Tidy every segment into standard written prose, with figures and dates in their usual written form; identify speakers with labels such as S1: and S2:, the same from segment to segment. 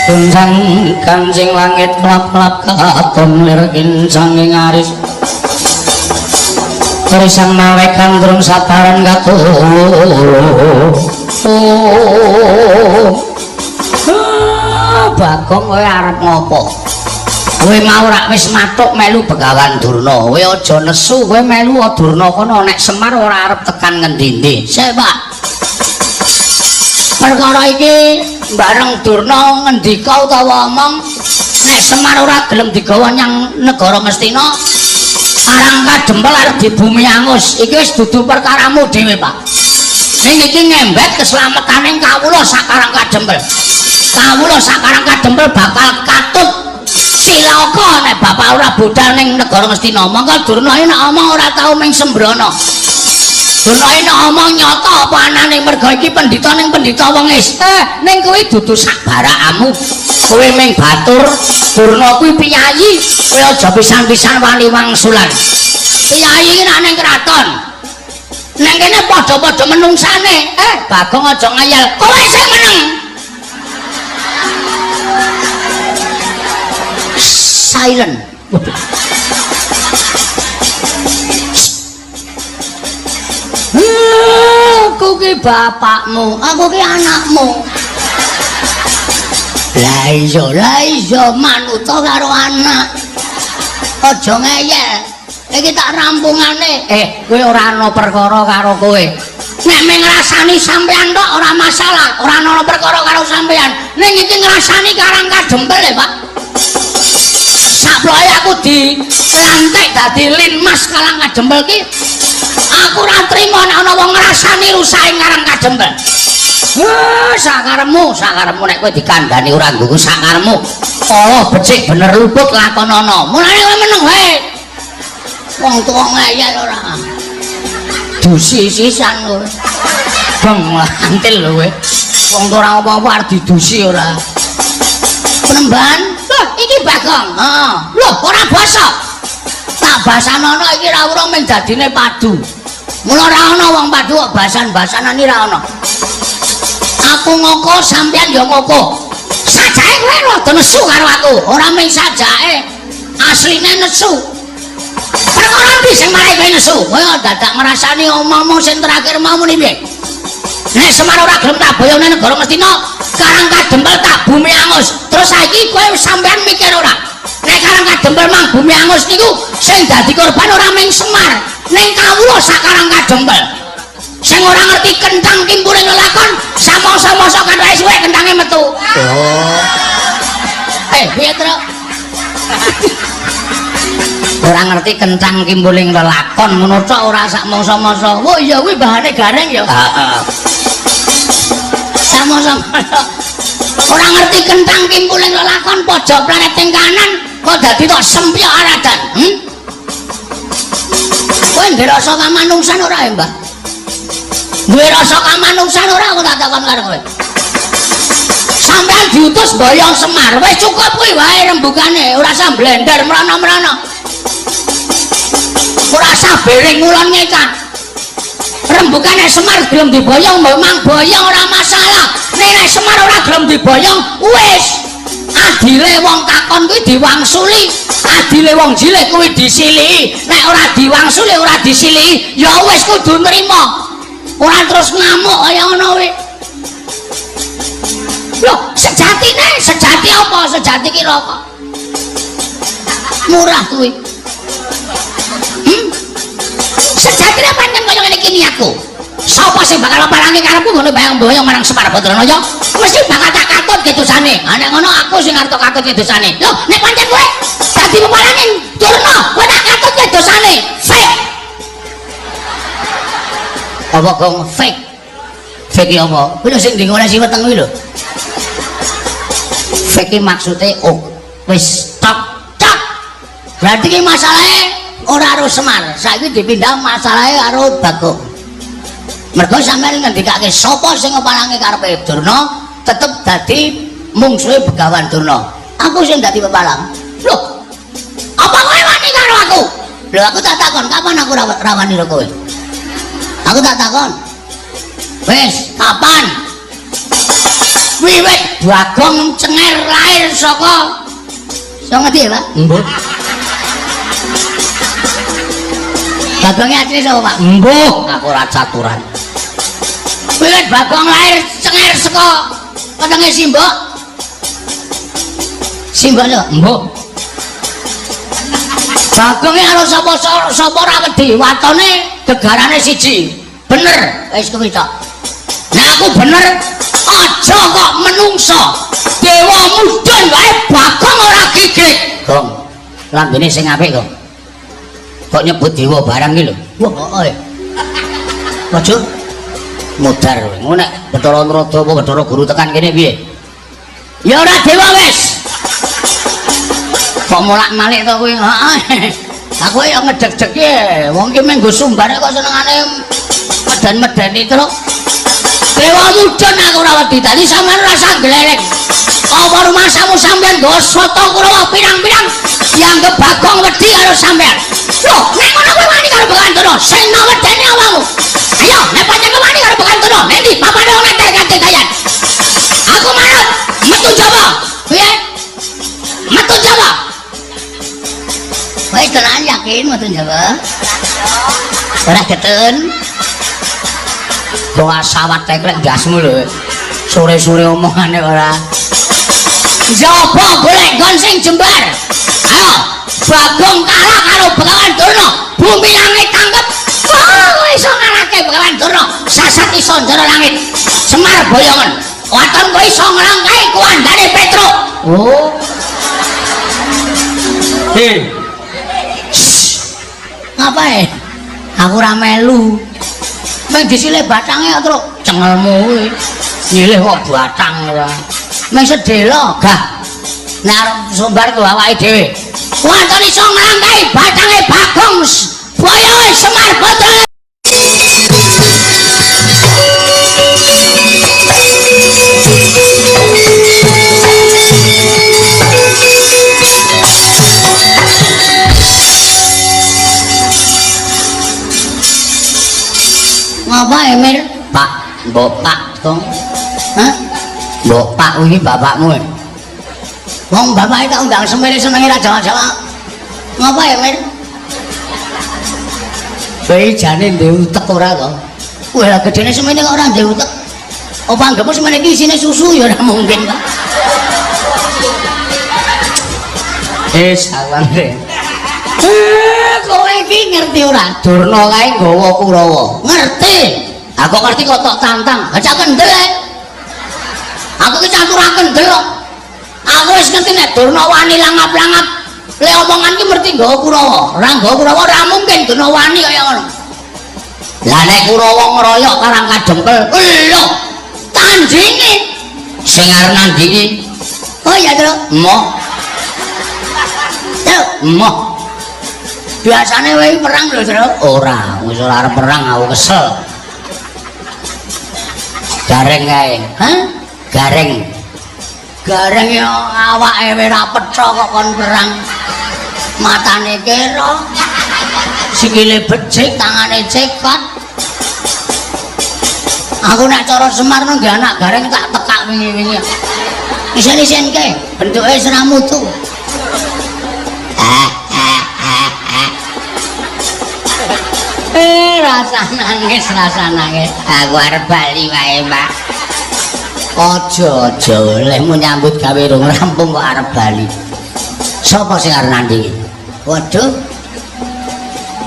S1: Guncang kancing langit klap-klap katon lir kincang ing aris. Risang malaikat durung sabaran katuru. Bagong kowe arep ngopo? Kowe mau rak wis matuk melu Begawan Durna. Kowe aja nesu, kowe melu Durna kono nek Semar ora arep tekan ngendi-endi. Sik, Pak. Perkara iki bareng Durna ngendika utawa omong nek Semar ora gelem digawa nyang negara Ngastina, Karang Kadempel arep dibumi angus. Iki wis dudu perkaramu dhewe, Pak. Ning iki ngembet keselamataning kawula sak Karang Kadempel. Kawula sak Karang Kadempel bakal katut cilaka nek bapak ora budal ning negara Ngastina. Monggo Durna iki nek omong ora tau ming sembrono. Durna iki nek omong nyata apa anane, merga iki pendhita ning pendhita wong es. Ning kuwi dudu sak barakamu. Kowe ming batur, Durna kuwi piyayi, kowe aja pisan-pisan wani wangsulan. Piyayi iki nek ning kraton. Neng kene padha-padha menungsane. Bagong aja ngayal. Kowe sing meneng. Silent. Aku ki bapakmu, aku ki anakmu. Lah iya manuta karo anak. Aja ngeyel. Iki tak rampungane. Kowe ora ana perkara karo kowe. Nek mung ngrasani sampean tok ora masalah, ora ana perkara karo sampean. Ning iki ngrasani Karang Kadempel ya, Pak. Saploke aku dilantik dadi Linmas Karang Kadempel ki aku ora trimo nek ana wong ngrasani rusake Karang Kadempel. Sakarepmu, sakarepmu nek kowe dikandani ora nggugu sakarepmu. Oh, becik bener luput lakonono. Mulane kowe meneng wae. Wong tuwa ngeyel ora. Dusi sisan kowe. Beng antil lho kowe. Wong tuwa ora apa-apa arep didusi ora. Penemban, lho iki Bagong. Heeh. Lho ora basa. Tak basanono iki ora urung mung dadine padu. Mula ora ana wong padu kok basan-basanan iki ora ana. Aku ngoko sampean ya ngoko. Sajake kowe rada nesu karo aku. Ora mung sajake. Asline nesu. Perkara ndi sing marai kowe nesu? Kowe dadak ngrasani omongmu sing terakhir mau muni piye? Nek Semar ora gelem tak boyone negara Ngastina, Karang Kadempel tak bumi angus. Terus saiki kowe sampean mikir ora? Nek Karang Kadempel mang bumi angus niku sing dadi korban ora mung Semar, ning kawula sak Karang Kadempel. Sing ora ngerti kentang kimpuling lelakon, samangsa-mangsa kanthoke suwek kentange metu. Oh. Piye, Truk? Ora ngerti kentang kimpuling lelakon ngono tok ora sak mangsa-mangsa. Oh iya kuwi bahane gareng ya. Heeh. Samangsa-mangsa. Ora ngerti kentang kimpuling lelakon pojok planet ing kanan kok dadi tok sempyok aradan. Kowe ndek rasa kamanungsan ora ya, Mbah? Duwe rasa kamanungsan ora aku tak takon karo kowe. Sampeyan diutus boyong Semar, wis cukup kuwi wae rembugane, ora usah blender mrana-mrana. Ora usah bering ngulon ngekan. Rembugane Semar gelem diboyong, mbok mang boyong ora masalah. Nek Semar ora gelem diboyong, wis. Adile wong kakon kuwi diwangsuli, adile wong jilih kuwi disilihi. Nek ora diwangsuli, ora disilihi, ya wis kudu nrimo. Ora terus ngamuk kaya ngono kuwi. Loh, sejatine, sejati apa? Sejati ki rokok. Murah kuwi. Sejatine pancen kaya ngene iki niatku. Sapa sing bakal parangi karepku ngono bayang boyong marang Semar Badranaya, mesti bakal tak katut kedosane. Ha nek ngono aku sing arep katut kedosane. Loh, nek pancen kowe dadi peparange Durna, kowe tak katut kedosane. Fake. Apa gong fake? Fake apa? Kuwi lho sing dingolesi weteng kuwi lho. Fake maksude oh wis tok tok. Berarti ki masalahe ora karo Semar, saiki dipindah masalahe karo Bagong. Mergo sampeyan ngendikake sapa sing ngepalange karepe Durna tetep dadi mungsuhe Begawan Durna. Aku sing dadi pepalang. Loh, apa kowe wani karo aku? Lho aku tak takon, kapan aku rawani karo kowe? Aku tak takon. Wis, kapan? Wiwit Bagong cenger lahir saka saka ngendi ya, Pak? Mbuh. Bagonge asli sapa, Pak? Mbuh, aku ora caturan. Wiwit Bagong lahir cenger saka wetenge Simbok. Simbok lho, mbuh. Bagonge karo sapa ora wedi, watone gegarane siji. Bener, wis kuwi tok. Nah aku bener, aja kok menungso. Dewa mudhun wae Bagong ora gigit. Gong, lambene sing apik kok. Kok nyebut dewa barang iki lho. Wah, heeh. Aja mudhar kowe. Ngono nek Bathara Narada apa Bathara Guru tekan kene piye? Ya ora dewa wis. Kok molak-malik to kowe? Heeh. Aku ya ngedeg-deg. Wong iki mung nggo sumbar kok senengane medan-medeni terus. Dewa mudhun aku ora wedi. Dadi sampeyan ora usah gleleng. Apa rumasamu sampeyan nggawa sata Kurawa pirang-pirang dianggep Bagong wedi karo sampeyan. Loh, nek ngono kowe wani karo Begawan Durna, sing wedeni awakmu. Ayo, nek pancen kowe wani karo Begawan Durna, nek ndi papane wong ngeter kanthi dayan. Aku manut, metu Jawa. Piye? Metu Jawa. Kowe tenan yakin metu Jawa? Ora getun. Kok sawat teklek ndasmu lho. Sore-sore omongane ora. Jaba golek nggon sing jembar. Ayo, Bagong kalah karo Begawan Durna, bumi langit tangkep. Wah, iso ngalahke Begawan Durna, sasat iso njara langit. Semar boyongan. Waton kowe iso nglangkai kuwandane Petruk. Oh. Hei. Ngapae? Aku ora melu. Meng disile batange kok, Truk. Cengelmu kuwi. Nyilih kok batang ora. Meng sedhela, gah. Nek arep sumbar ku awake dhewe. Waton iso nglangkai batange Bagong boyonge Semar Badra. Ngapa Emir? Pak, mbok Pak dong. Hah? Mbok Pak kuwi bapakmu. Wong bapake tak undang semene senenge ra jawa-jawa. Ngapa Emir? Kowe jane ndek utek ora to? Wah, lah gedene semene kok ora ndek utek. Apa anggepmu semene iki isine susu ya ora mungkin to. Sawang re. Kowe iki ngerti ora? Durna kae nggawa Kurawa. Ngerti. Aku ngerti kok tok tantang. Ha cak kendel ae. Aku ki catur kendel kok. Aku wis ngerti nek Durna wani langap-langap. Le omongan ki mesti nggawa Kurawa. Ora nggawa Kurawa ora mungkin Durna wani kaya ngono. Lah nek Kurawa ngeroyok Karang Kadempel, lho tandinge sing arep nandingi. Oh iya, Truk. Emoh. Truk, emoh. Biasane wae perang lho, Truk. Ora, wis ora arep perang aku kesel. Gareng kae. Hah? Gareng. Gareng ya awake ora pecah kok kon perang. Matane kera. Sikile becik, tangane cekot. Aku nek cara Semar nggih anak Gareng tak tekak wingi-wingi. Isen-isenke, bentuke wis ora mutu. Rasa nangis, rasa nangis. Aku arep bali wae, Pak. Aja-aja lehmu nyambut gawe rung rampung kok arep bali. Sapa sing arep nandingi? Waduh.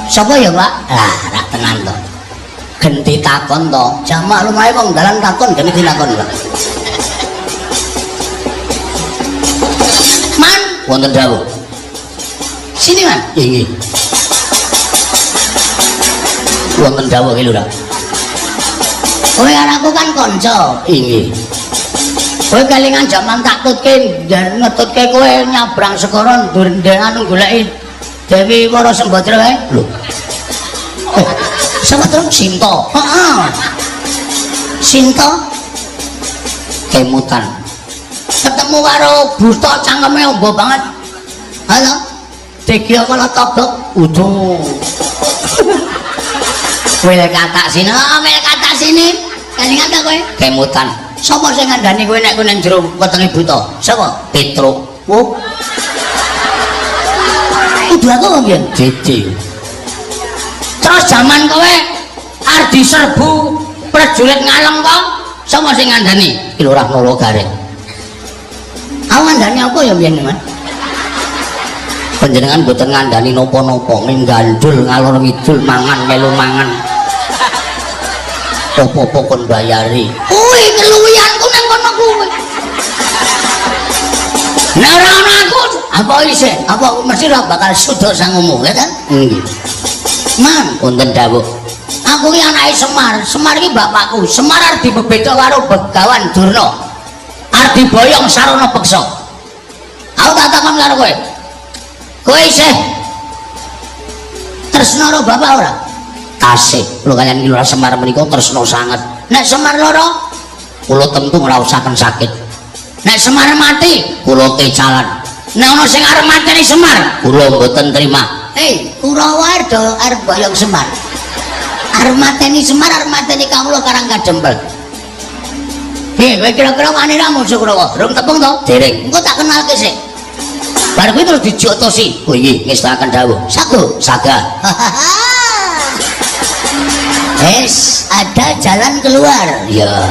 S1: Sapa ya, Pak? Lah, rak tenan to. Genti takon to. Jamak lumahe wong dalan takon genti takon, Pak. Man, wonten dawuh. Sini, Man. Nggih. Wonten dawuh ki lho, Rak. Kowe karo aku kan kanca. Inggih. Kowe kelingan jaman tak tutke, ngetutke kowe nyabrang segara ndur-nduran goleki Dewi Wara Sembadra kae. Lho. Sapa terus Sinta? Heeh. Sinta kemutan. Ketemu karo buta cangkeme ombo banget. Halo. Degya kala tobok udu. Wel katak sini, oh, wel katak sini. Kelingan ta kowe? Kemutan. Sapa sing ngandani kowe nek kowe nang jero wetenge buta? Sapa? Petruk. Oh. Kudu aku kok mbiyen? Dede. Terus jaman kowe arep diserbu prajurit Ngaleng kok, sapa sing ngandani? Ki Lurah Nala Gareng. Aku ngandani apa ya mbiyen, Mas? Panjenengan mboten ngandani napa-napa, ming gandul ngalor ngidul mangan melu mangan. Apa-apa kon bayari. Kuwi keluwihanku nang kono kuwi. Nek ora ana aku, apa isih? Apa mesti ora bakal suda sangumu, ya kan? Nggih. Man, wonten dawuh. Aku ki anake Semar. Semar ki bapakku. Semar arep dibebeda karo Begawan Durna. Arep diboyong sarana peksa. Aku tak takon karo kowe. Kowe isih tresna karo bapak ora? Tasih. Kula kaliyan Ki Lurah Semar menika tresna sanget. Nek Semar lara, kula tentu ngraosaken sakit. Nek Semar mati, kula kecalan. Nek ana sing arep mateni Semar, kula mboten terima. Hei, Kurawa do arep boyong Semar. Arep mateni Semar, arep mateni kawula Karang Kadempel. Hei, kowe kira-kira wani ra musuh Kurawa? Rung tepung to? Dereng. Engko tak kenalke sik. Bar kuwi terus dijotosi. Oh iya, ngestakaken dawuh. Sago, saga. Wis, ada jalan keluar. Iya.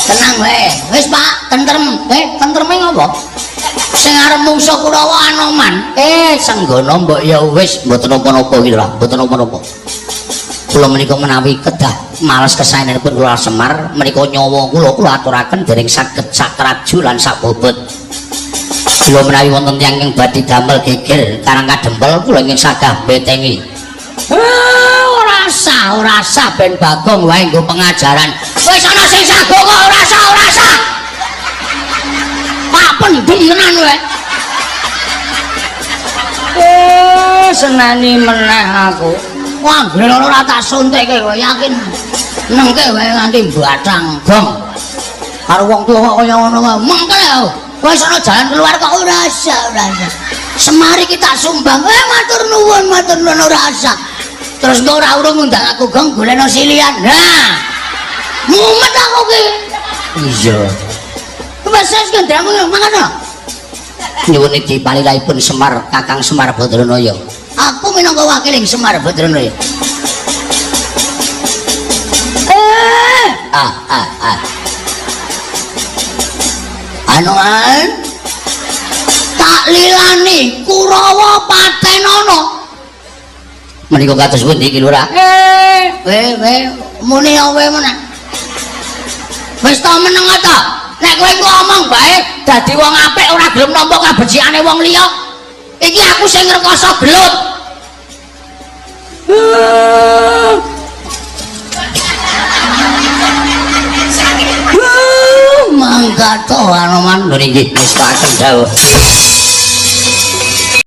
S1: Tenang wae. Wis, Pak, tentrem. Tentreme ngopo? Sing arep mungsuh Kurawa Anoman. Senggono mbok ya wis mboten napa-napa iki lho, mboten napa-napa. Kula menika menawi kedah males kesaenanipun Lurah Semar menika nyawa kula kula aturaken dereng saged sak traju lan sak bobot. Kula menawi wonten tiyang ingkang badhe damel geger Karang Kadempel kula ingkang sagah betengi. Ora sah, ora sah ben Bagong wae nggo pengajaran. Wis ana sing sago kok ora sah, ora sah. Pak pendem tenan kowe. Seneni meneh aku. Wah, anggere ora tak suntikke kowe yakin. Nengke wae nganti bathang gong. Karo wong tuwa kok kaya ngono wae. Mengkel aku. Wis ana jalan keluar kok ora sah, ora sah. Semar iki tak sumbang. Matur nuwun, matur nuwun ora sah. Terus engko ora urung ngundang aku gong golekno silian. Nah. Mumet aku ki. Iya. Wis wis kendhamu mangan to. Nyuwun iki palilahipun Semar, Kakang Semar Badranaya. Aku minangka wakiling Semar Badranaya. Anoman tak lilani Kurawa patenono. Menika kados pundi iki Lurah? We muni awe meneh. Wis ta meneng ta? Nek kowe ngomong bae dadi wong apik ora gelem nampa kabecikane wong liya. Iki aku sing ngrekoso gelut. Mangga to Anoman. Lho nggih, wis paken dawuh.